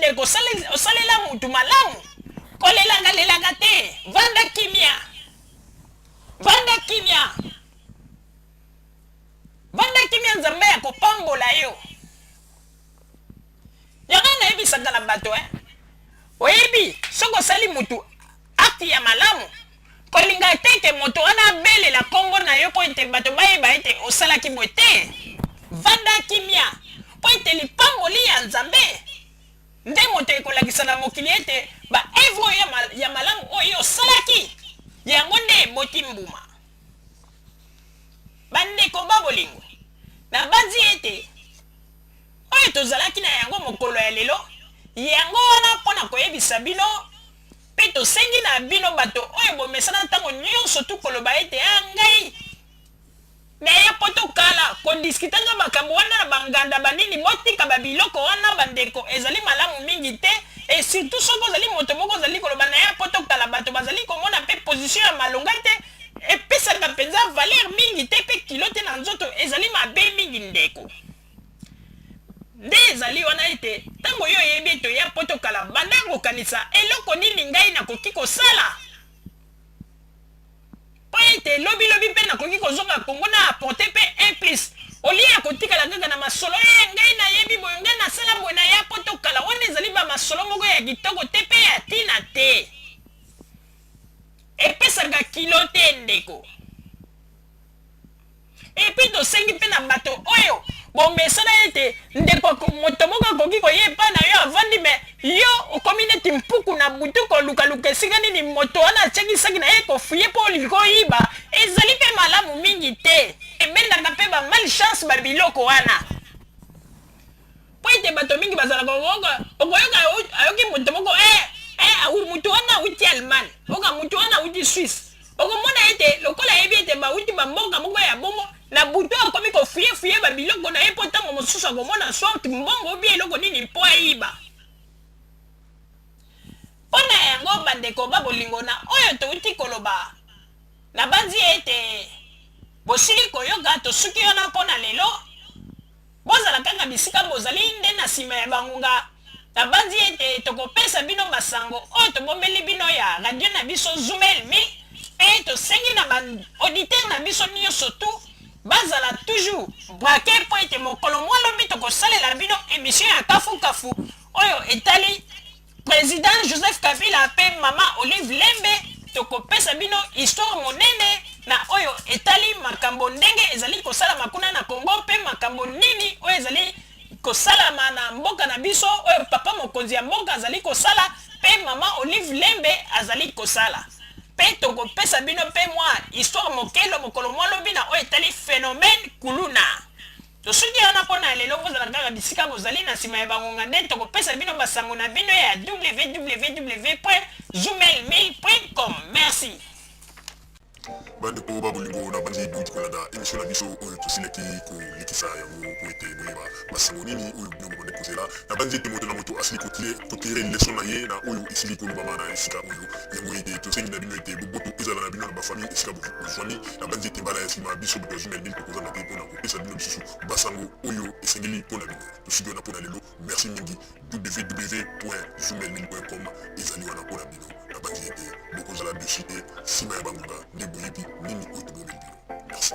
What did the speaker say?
ndeko osalela mutu malamu, kolelaka lelaka te, vanda kimia, vanda kimia, vanda kimia, Nzambe akopambola yo. Yango nayebisaka na bato eh, oyebi soki osali mutu acte ya malamu, kolinga te ete moto wana abelela nkombo na yo mpo ete bato bayeba ete osalaki boye te. Vanda kimia, mpo ete lipamboli ya Nzambe nde moto ekolakisa na mokili ete ba œuvre oyo ya malamu oyo osalaki, yango nde eboti mbuma. Bandeko ba bolingo, nabanzi ete oyo tozalaki na yango mokolo ya lelo, yango wana mpo na koyebisa bino, mpe tosengi na bino bato oyo bomesana ntango nyonso tu koloba ete a ngai naya poto kala kodiskitaka makambo wana na banganda banini, botika babiloko wana bandeko, ezali malamu mingi te. Et surtout soki ozali moto moko ozali koloba naya poto kala, bato bazali komona mpe position ya malonga te, epesaka mpenza valeur mingi te mpe kilo te na nzoto, ezali mabe mingi ndeko. Nde ezali wana ete ntango yo oyebi ete oya poto kala, banda kokanisa eloko nini ngai nakoki kosala mpo ete lobilobi mpe nakoki kozonga Kongo na apporter mpe un plus, au lieu ya kotikala kaka na masolo e ngai nayebi boye, ngai nasala boye, naya poto kala. Wana ezali ba masolo moko ya kitoko te mpe ya ntina te, epesaka kilo te ndeko. Et puis tosengi mpe na bato oyo bomesana ete ndeko moto moko akoki koya epai na yo avandi, me yo okomi neti mpuku na butu kolukaluka esika nini moto wana atiaki saki na ye kofuye mpo olingi koyiba, ezali mpe malamu mingi te, ebendaka mpe ba malchance ba biloko wana. Mpo ete bato mingi bazalaka okoyoka ayoki moto moko eh, eh, moto wana awuti Allemagne, oka moto wana awuti Suisse, okomona ete lokola ayebi ete bawuti bamboka moko ya bongo, na butu akomi kofuyefuye babiloko na ye mpo ntango mosusu akomona soit mbongo obi eloko nini mpo ayiba. Mpo na yango bandeko ba bolingo, na oyo touti koloba, nabanzi ete bosili koyoka, tosuki wana mpo na lelo. Bozala kaka bisika bozali, nde na sima ya bangonga, nabanzi ete tokopesa bino basango oyo tobombeli bino ya radio na biso Zumel 1000, mpe tosengi na ba auditeurs na biso nioso tout bazala toujours braquer mpo ete mokolo mwa lobi tokosalela bino emission ya kafu kafu oyo etali President Joseph Kabila pe mama Olive Lembe. Tokopesa bino histoire monene na oyo etali makambo ndenge ezali kosalama kuna na Congo pe makambo nini oyo ezali kosalama na mboka na biso, oyo papa mokonzi ya mboka azali kosala pe mama Olive Lembe azali kosala. Pe tokopesa bino pe mwa histoire moke mokolo mwa lobi na oyo etali phenomène kuluna. Tosuki wana mpo na lelo, bozala kaka bisika bozali, na nsima ya bangonga nde tokopesa bino basango na bino ya www.zoomail1000.com. Merci. Bandeko ba bolingo, na banzi bouti kolanda émission na biso oyo tosilaki kolekisa yango po ete boyeba basango nini oyo bino bobandi kozela. Na banzi ete moto na moto asili kotirer leçon na ye na oyo esili kolobama na esika oyo. Yango ete tosengi na bino ete boboto ezala na bino na bafamille esika bozwami. Na banzi ete mbala ya nsima biso bato ya Zoomail 1000 tokozanga te mpona kopesa bino lisusu basango oyo esengeli mpo na bino. Tosuki wana mpo na lelo. Merci mingi. www.zoomail1000.com ezali wana mpo na bino. Nabanzi ete bokozala dessus te nsima ya bangonga nde boyebi nini oyo tobombeli bino. Merci.